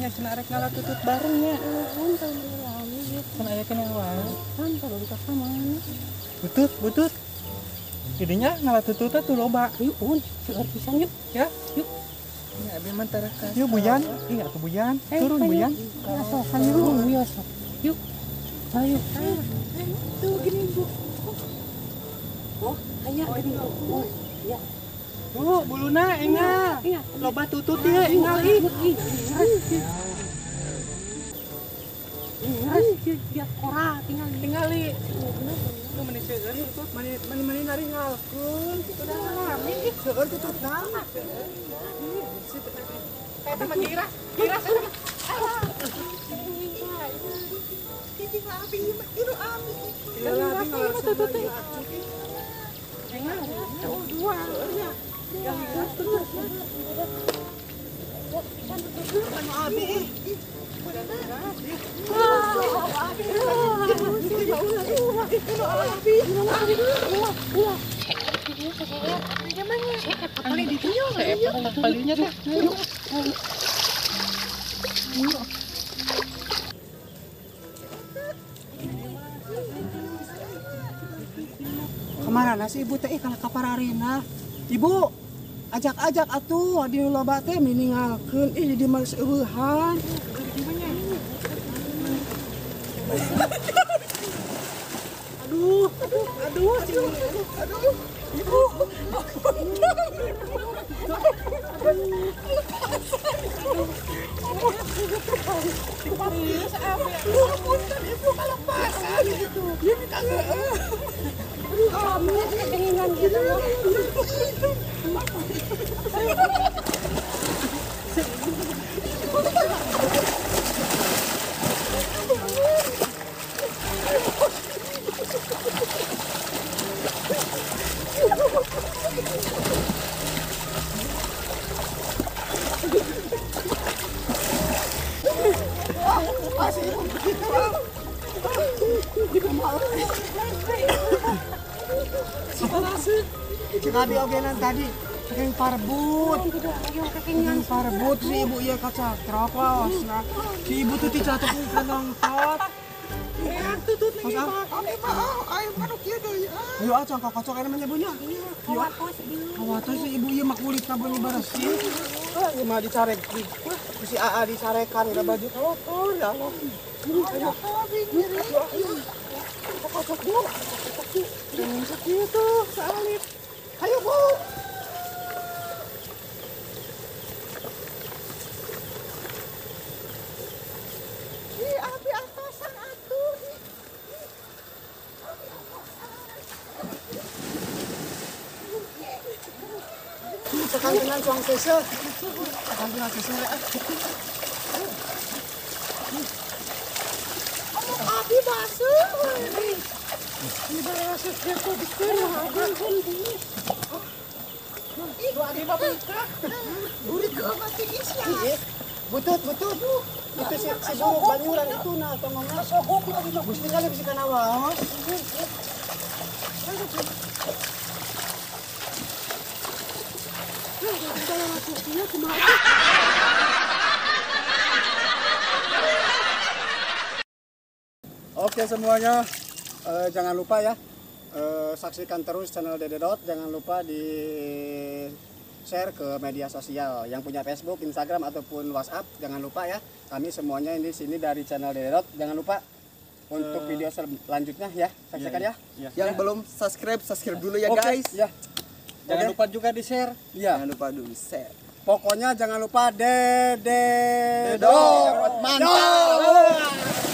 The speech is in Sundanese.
nya cenah arek ngala tutut barengnya. Nuhun teu lami gitu. Cenah aya keneh wae. Kan kalau buka ka mana? Butut, butut. Jadinya ngala tututna tuh loba. Yuk, un, seueur pisan yuk. Ya, yuk. Ya abi mah tara ka. Yuk Buyan, iya atuh Buyan. Turun Buyan. Sok hayu, yuk sok. Yuk. Ayo. Tuh gini Bu. Oh, aya gini. Oh, ya. Bu, buluna engal. Loba tutut ieu engal ih. Ih, kora tinggal tingali. Lu meni seueur tutut, meni meni naringalkeun. Udah lami ih seueur tututna. Eta mah giras, giras eta. Cicing abi ieu abi. Ieu abi ngalar tutut teh. Engal, dua. Abi. Kemana sih ibu teh kalau kapararina? Ibu, ajak-ajak atuh di loba teh miningalkeun ih di mah seueuhan. Aduh, aduh, aduh, aduh, aduh, ibu. Ibu kalepasan gitu. Ieu Aduh, kamu kekengingan gitu loh. Cik abi ogenan tadi saking parbut. Saking parbut si ibu ieu kacatrok waosna. Si ibu tuh dicatok ka nongtot. Tutut nih Abi mah ayo mah kieu deui. Ayo ah cangka kocok aya namanya bunya. Kawatos si ibu ieu mah kulitna beuni bersih. Ah ieu mah dicarek ku si Aa dicarekan udah baju kotor ya Allah. Ayo kocok bu. Sakitu saalit. Ayo bu. Ih, abi atasan atuh. Sakantenan cuang sese. Sakantenan sese. Abi basuh. Ini basuh dia kok bikin abi. Ih, abi mah buka. Burik mati isya. Butut, butut. Itu si buruk banyuran itu nah tongongna. Sogok abi mah. Gusti kali bisa kana waos. Oke semuanya, jangan lupa ya, saksikan terus channel Dede Dot. Jangan lupa di share ke media sosial yang punya Facebook, Instagram ataupun WhatsApp. Jangan lupa ya, kami semuanya ini sini dari channel Dede Dot. Jangan lupa untuk video selanjutnya ya, saksikan ya. Yang belum subscribe, subscribe dulu ya oke, guys. Ya. Jangan lupa juga di share. Iya. Jangan lupa dulu share. Pokoknya jangan lupa Dede Dot. Mantap.